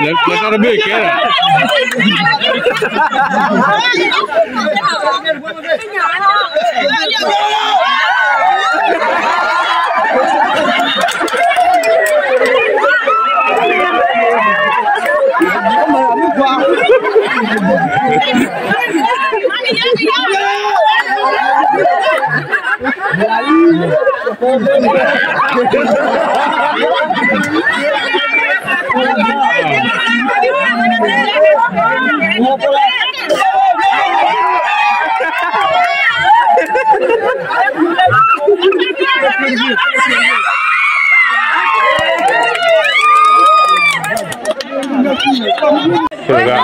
တၢ်တဘ့ၣ်ကဲလီၤ.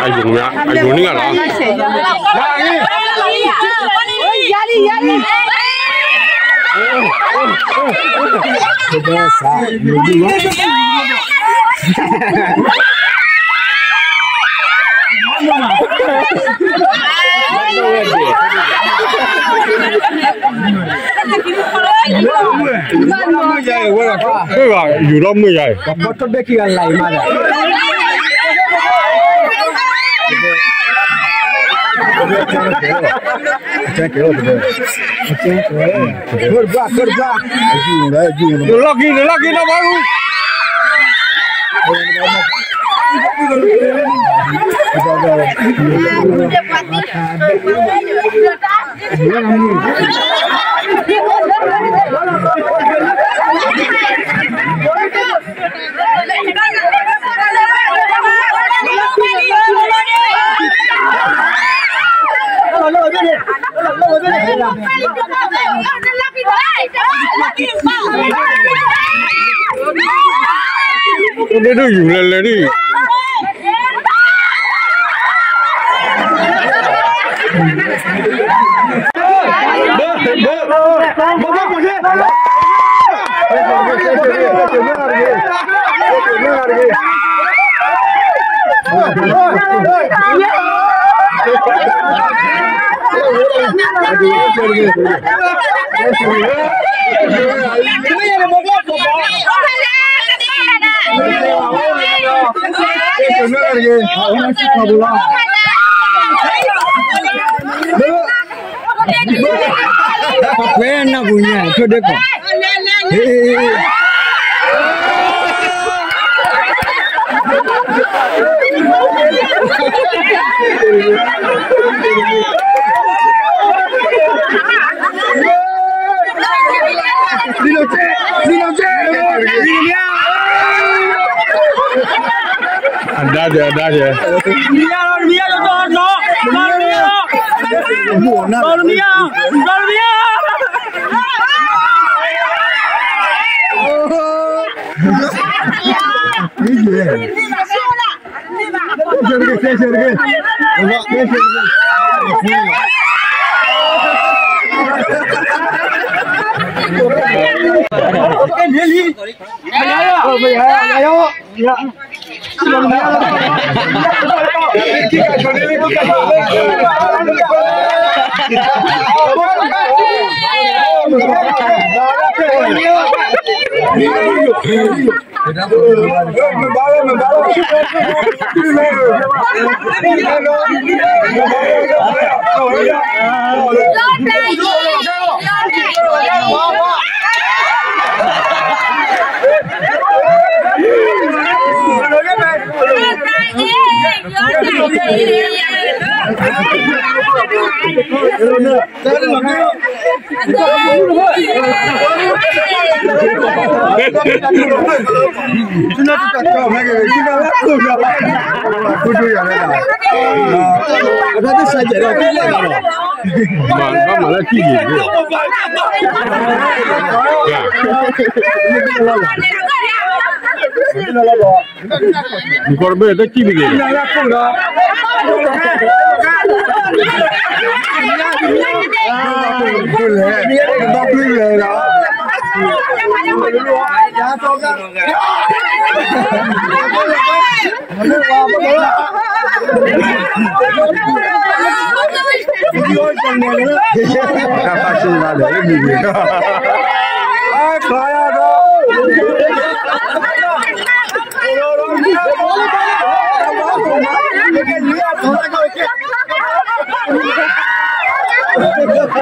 အယိာ်န့ၢ်ဂၤလီၤ. မ့ၢ်ဘၣ် ယူၤလီၤမုာ်ယၤအံၤ ပှၤဖီထီၣ်ဘဲခံဂၤလၢ်အံၤမးဒီး တဘၣ် တဘၣ် နလီၢ်ခံ နလီၢ်ခံနီၢ်ဘီလူၤ ဒ်ဒိၣ်ယူၤလဲၤလဲၤဒ် ပှဲၤနၢ်ပူၤညါ ထိၣ်ဒ့ကီး အဒါကဲ အဒါကဲ မၤလၢထံၣ်က့ၤ နကီၢ်တဘ့ၣ်တၢ်စံၣ်တဂ့ၤ တၢ်ပာ်စၢၤဂၤဒီး လၢမံၤန့ၣ် အါခါယၤဒီး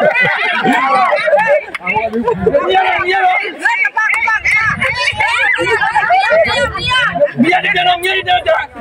မ့ၢ်ယၤတကဲဒီး မ့ၢ်ယၤတကဲဒီး